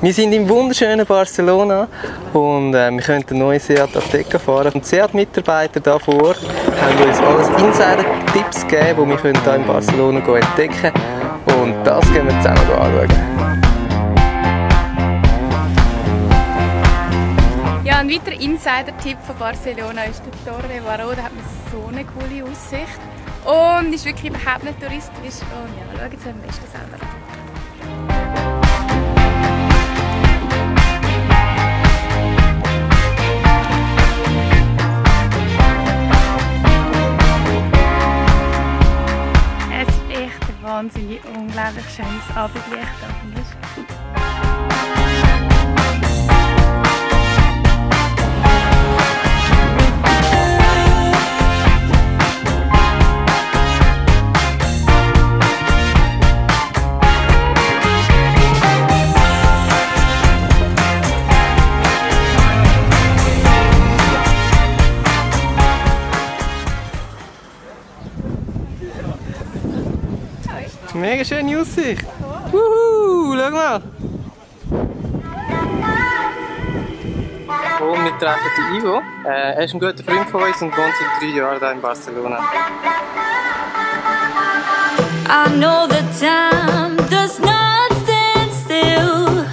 Wir sind im wunderschönen Barcelona und wir können den neuen Seat Ateca fahren. Und die Seat-Mitarbeiter hier vor Ort haben uns alles Insider-Tipps gegeben, die wir hier in Barcelona entdecken können. Und das gehen wir zusammen anschauen. Ja, ein weiterer Insider-Tipp von Barcelona ist der Torre Baró. Da hat man so eine coole Aussicht und ist wirklich überhaupt nicht touristisch. Und ja, schauen Sie am besten selber an. Es ist echt ein wahnsinnig unglaublich schönes Abendlicht da, findest du? Mega schöne Aussicht! Wuhu! Schau mal! Und wir treffen den Ivo. Er ist ein guter Freund von uns und wohnt seit 3 Jahren hier in Barcelona. I know the time does not stand still.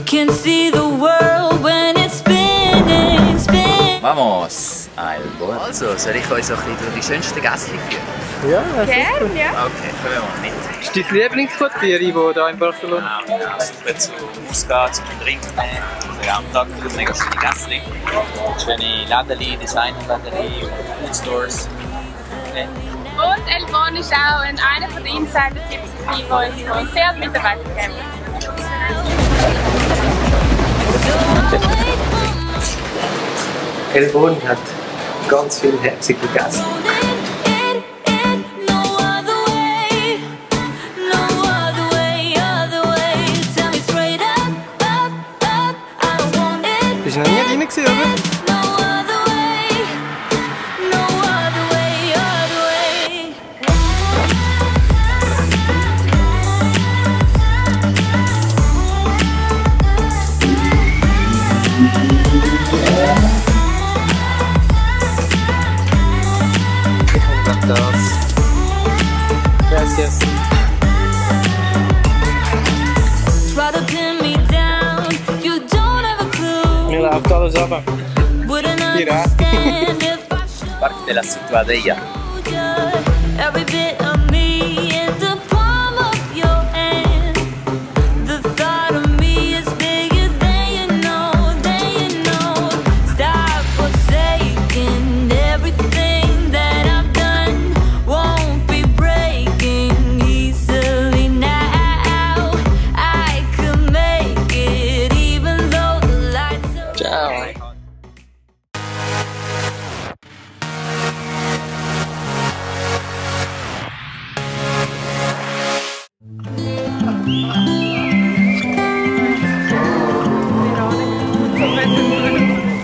Can see the world when it's spinning, spinning. Vamos! Also, soll ich euch so ein bisschen durch die schönsten Gäste führen? Ja, Gerne, ja. Okay, kommen wir mal mit. Ist dein Lieblingsquartier, Ivo, hier in Barcelona? Ja, super zum Ausgehen, zum Trinken. Also am Tag gibt es mega schöne Gäste. Schöne Läden, Designer-Läden, Foodstores. Okay. Und Elbon ist auch einer der Insider-Tipps, die uns von Seat-Mitarbeitern geben. Elbon hat ganz viele herzige Gäste. Bist du noch nie rein gewesen, oder? Das. Gracias. Mir läuft alles runter. Hier, Parque de la Ciutadella.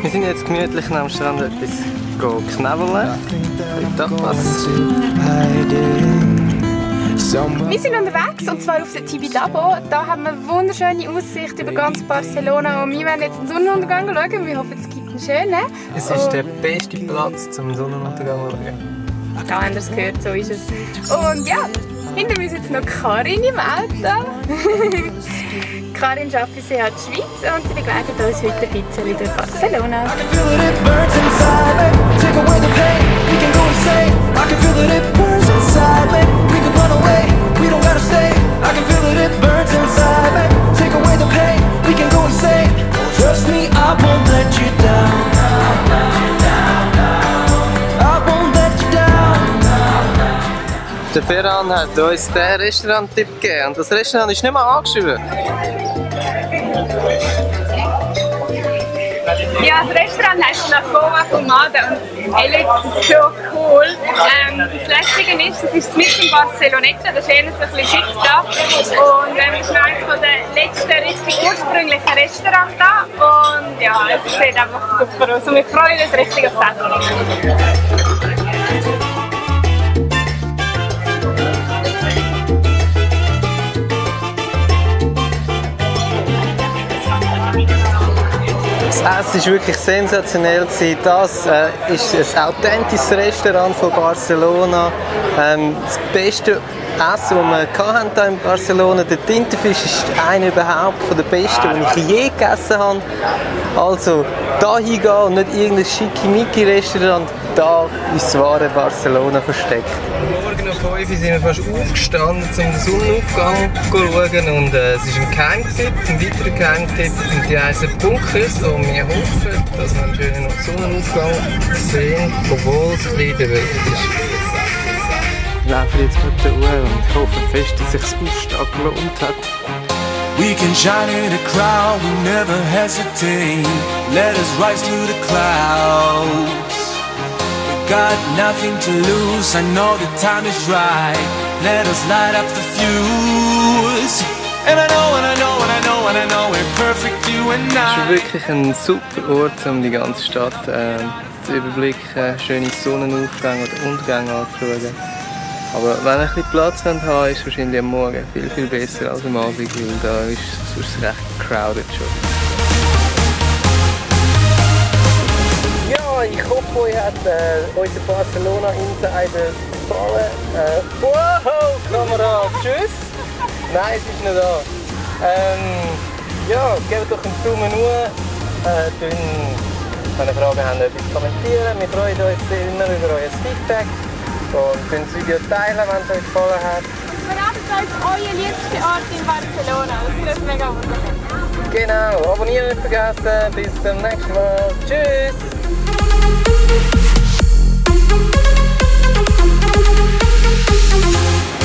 wir sind jetzt gemütlich am Strand etwas knabeln. Wir sind unterwegs, und zwar auf der Tibidabo. Da haben wir eine wunderschöne Aussicht über ganz Barcelona. Und wir werden jetzt den Sonnenuntergang schauen. Wir hoffen, es gibt einen schönen. Es ist der beste Platz zum Sonnenuntergang zu schauen. Ja, haben das gehört, so ist es. Und ja, hinter mir sitzt noch Karin im Auto. Karin arbeitet für Seat Schweiz und sie begleitet uns heute ein bisschen durch Barcelona. Der Ferran hat uns den Restaurant-Tipp gegeben und das Restaurant ist nicht mal angeschrieben. Ja, das Restaurant heisst La Cova Fumada und hey Leute, das ist so cool. Das Lässige ist, das ist mitten in Barceloneta, das ist eher so ein bisschen schick da. Und das ist eines der letzten richtig ursprünglichen Restaurants da. Und ja, es sieht einfach super aus und wir freuen uns richtig aufs Essen. Das Essen war wirklich sensationell. Das ist ein authentisches Restaurant von Barcelona. Das beste Essen, das wir hier in Barcelona hatten. Der Tintenfisch ist einer überhaupt von der besten, den ich je gegessen habe. Also da hingehen und nicht irgendein schickimicki-Restaurant. Da ist das wahre Barcelona versteckt. Morgen um 5 Uhr sind wir fast aufgestanden, um den Sonnenaufgang zu schauen. Und es ist ein Geheimtipp, ein weiterer Geheimtipp. Und die heißen Bunkers. Und wir hoffen, dass wir einen schönen Sonnenaufgang sehen, obwohl es ein bisschen bewölkt ist. Ich laufe jetzt gerade da und hoffe fest, dass sich das Aufstehen gelohnt hat. We can shine in a crowd, we never hesitate. Let us rise to the clouds. We got nothing to lose, I know the time is right. Let us light up the fuse. And I know, and I know, and I know, and I know we're perfect, you and I. Es ist wirklich ein super Ort, um die ganze Stadt zu überblicken, schöne Sonnenaufgänge oder Untergänge anzuschauen. Aber wenn ihr ein bisschen Platz habt, ist es wahrscheinlich am Morgen viel, viel besser als am Abend, weil da ist es recht crowded schon. Ja, ich hoffe, euch hat unser Barcelona Insider gefallen. Wow, Kamera, tschüss! Nein, es ist nicht da. Ja, gebt doch einen Daumen hoch. Wenn ihr Fragen habt, etwas kommentieren. Wir freuen uns immer über euer Feedback. Und könnt das Video teilen, wenn es euch gefallen hat. Verratet uns euer liebster Ort in Barcelona. Das würde uns mega wundern. Genau, abonnieren nicht vergessen. Bis zum nächsten Mal. Tschüss!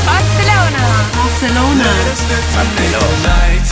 Barcelona! Barcelona. Let us live tonight.